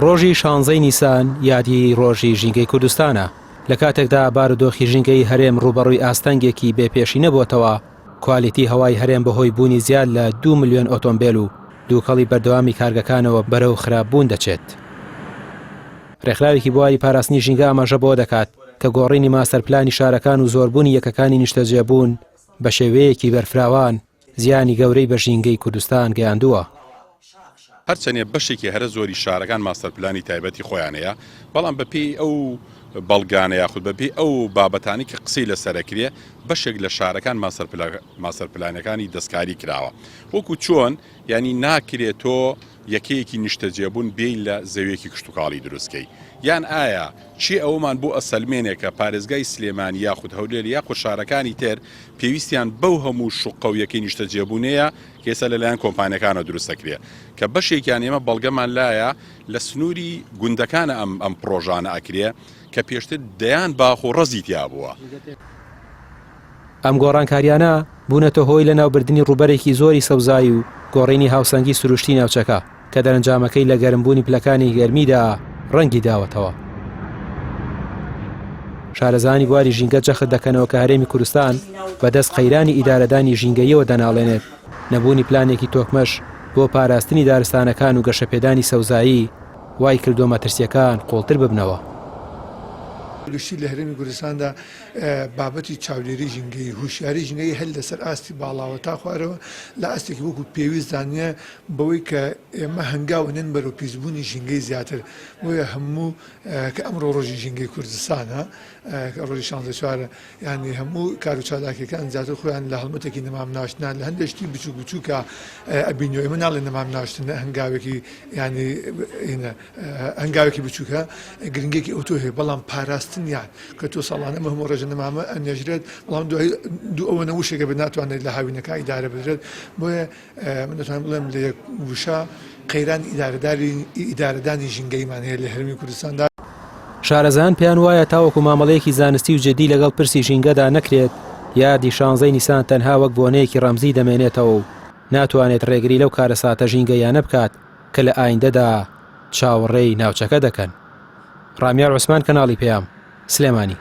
ڕۆژی شانزەی نیسان یادی ڕۆژی ژینگەی کوردستانە، لە کاتێکدا بارودۆخی ژینگەیی هەرێم ڕووبەڕووی ئاستەنگێکی بێ پێشینە بۆتەوە، کوالیتی هەوای هەرێم بەهۆی بوونی زیاد لە دوو ملیۆن ئۆتۆمبێل و دووکەڵی بەردەوامی کارگەکانەوە بەرەو خراپبوون دەچێت. ڕێکخراوێکی بواری پاراستنی ژینگە ئاماژە بەوە دەکات کە گۆڕینی ماستەرپلانی شارەکان و زۆربوونی یەکەکانی نیشتەجێبوون بە شێوەیەکی بەرفراوان زیانی گەورەی بە ژینگەی کوردستان گەیاندووە. هەرچەندە بەشێکی هەرە زۆری شارەکان ماستەرپلانی تایبەتی خۆیان هەیە، بەڵام بەپێی ئەو بەڵگانە یاخود بەپێی ئەو بابەتانەی کە قسەی لەسەر ئەکرێ بەشێک لە شارەکان ماستەرپلانەکانی دەستکاری کراوە. وەکو چۆن یانی ناکرێ تۆ یەکەیەکی نیشتەجێبوون بێی لە زەویەکی کشتوکاڵی دروست کەی یان ئایا کێ ئەوەمان بۆ ئەسەلمێنێ کە پارێزگای سلێمانی یاخود هەولێر یاخود شارەکانی تر پێویستیان بەو هەموو شوقە و یەکەی نیشتەجێبوونەیە کە ئێستا لەلایەن کۆمپانیەکانەوە دروست دەکرێ کە بەشێکیان ئێمە بەڵگەمان لایە لە سنووری گوندەکانە ئەم ئەم پڕۆژانە ئەکرێ کە پێشتر دەیان باخ و ڕەزی تیا بووە. ئەم گۆڕانکارییانە بوونەتە هۆی لەناوبردنی ڕووبەرێکی زۆری سەوزایی و گۆڕینی هاوسەنگی سروشتی ناوچەکە، کە دەرەنجامەکەی لە گەرمبوونی پلەکانی گەرمیدا ڕەنگی داوەتەوە. شارەزایانی بواری ژینگە جەخت دەکەنەوە کە هەرێمی کوردستان بەدەست قەیرانی ئیدارەدانی ژینگەییەوە دەناڵێنێت، نەبوونی پلانێکی تۆکمەش بۆ پاراستنی دارستانەکان و گەشەپێدانی سەوزایی وای کردووە مەترسییەکان قووڵتر ببنەوە. گشتی لە هەرێمی کوردستاندا بابەتی چاودێری ژینگەیی، هوشیاری ژینگەیی هەر لەسەر ئاستی باڵاوە تا خوارەوە لە ئاستێکی وەکو پێویستدا نییە، بەوەی کە ئێمە هەنگاو ئەنێن بەرەو پیسبوونی ژینگەی زیاتر، بۆیە هەموو کە ئەمڕۆ ڕۆژی ژینگەی کوردستانە کە ڕۆژی شانزە چوارە یانی هەموو کار و چالاکیەکان زیاتر خۆیان لە هەڵمەتێکی نەمام ناشتنا لە هەندێک شتی بچوک بچووکە ئەبینیەوە ئێمە ناڵێن نەمام ناشتن هەنگاوێکی یانی هەنگاوێکی بچووکە گرنگێکی ئەوتۆ هەیە بەڵام پاراستنیان کە تۆ ساڵانە ئەم هەموو ڕێژە نەمامە ئەنێژرێت بەڵام دوای دوو ئەوەنە وشێکە بێت ناتوانێت لە هاوینەکە ئیدارە بدرێت بۆیە من دەتوانم بڵێم لە یەک وشە قەیرانی ئیدارەداری ئیدارەدانی ژینگەیمان هەیە لە هەرێمی کوردستاندا. شارەزایان پێیان وایە تاوەکو مامەڵەیەکی زانستی و جدی لەگەڵ پرسی ژینگەدا نەکرێت، یادی شانزەی نیسان تەنها وەک بۆنەیەکی ڕەمزی دەمێنێتەوە و ناتوانێت ڕێگری لەو کارەساتە ژینگەییانە بکات کە لە ئایندەدا چاوەڕێی ناوچەکە دەکەن. ڕامیار عوسمان کەناڵی پەیام، سلێمانی.